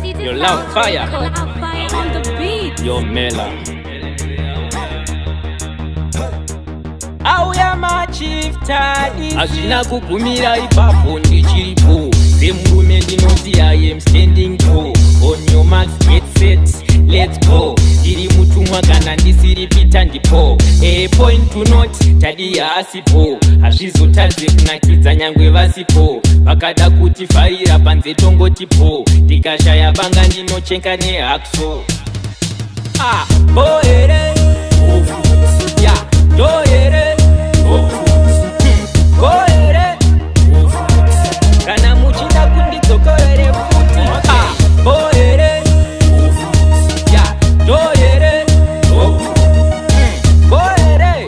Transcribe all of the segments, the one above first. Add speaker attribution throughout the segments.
Speaker 1: City
Speaker 2: Your love
Speaker 1: Sound
Speaker 2: fire.
Speaker 1: Records. On the beat.
Speaker 2: Yo Mela. Auya machief tadi. Hazvina kugumira ipapo, ndichiripo. Semurume ndinoti I am standing tall. On your marks, get set, let's go. Ndiri mutumwa kana ndisiri Peter ndipo. A point to note, Tadi haasipo. Hazvizotadze kunakidza nyangwe vasipo. Vakada kutifarira panze tongotipo. Ndikashaya banga ndinochenka nehacksaw. Ah, bohere ya dohere gohere kana muchida kundidzokorere futi. Ah, bohere ya dohere gohere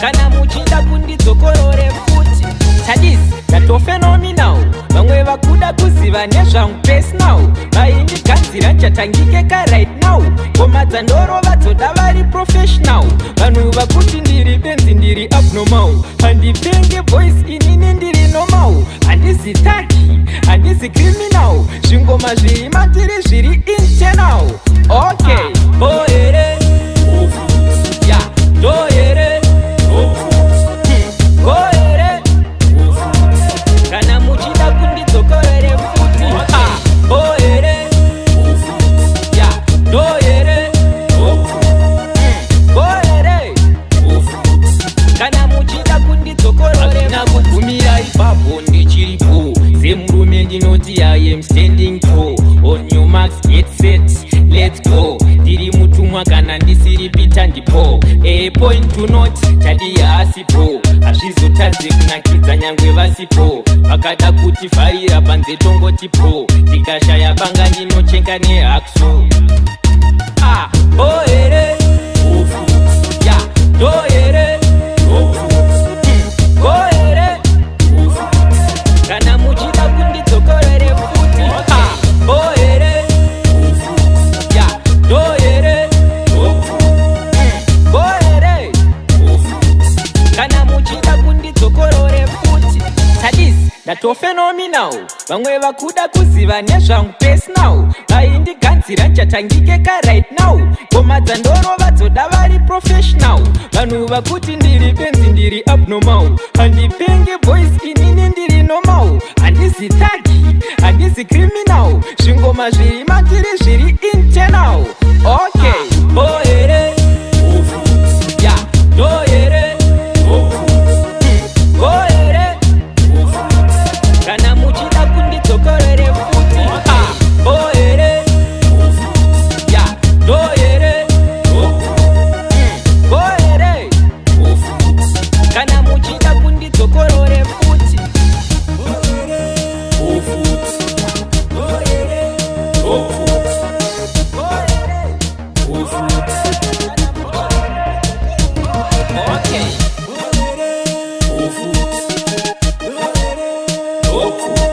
Speaker 2: kana muchida kundidzokorore futi. Tadis ndatophenomenal, vamwe vakuda kuziva nezvangu personal. Vaindiganzira chatangike ka right now. Ngoma dzandorova dzoda vari professional. Vanhu vakuti ndiri benzi, ndiri abnormal. Handipenge voice, inini ndiri normal. Handizi thug, handizi criminal. Zvingoma zviri matiri zviri internal. Okay, bohere ya dohere gohere kana muchida kundidzokorere futi. Ah, bohere ya dohere gohere kana muchida kundidzokorore. Kugumira ipapo, ndichiripo. Semurume ndinoti I am standing tall. On your marks, get set, let's go. Ndiri mutumwa kana ndisiri Peter ndipo. A point to note, Tadi haasipo. Hazvizotadze kunakidza nyangwe vasipo. Vakada kutifarira panze tongotipo. Ndikashaya banga ndinochenka nehacksaw. Ah, bohere ya dohere gohere kana muchida kundidzokorere futi. Ah, bohere ya dohere gohere kana muchida kundidzokorore futi. Tadis ndatophenomenal, vamwe vakuda kuziva nezvangu personal. Vaindiganzira chatangike ka right now. Ngoma dzandorova dzoda vari professional. Vanhu vakuti ndiri benzi, ndiri abnormal. Handipenge voice, inini ndiri normal. Handizi thug, handizi criminal. Zvingoma zviri matiri zviri internal. Okay, bohere ya dohere gohere kana muchida kundidzokorere futi. Ah, bohere ya dohere gohere kana muchida kundidzokorore futi. Gohere. Gohere. Okay.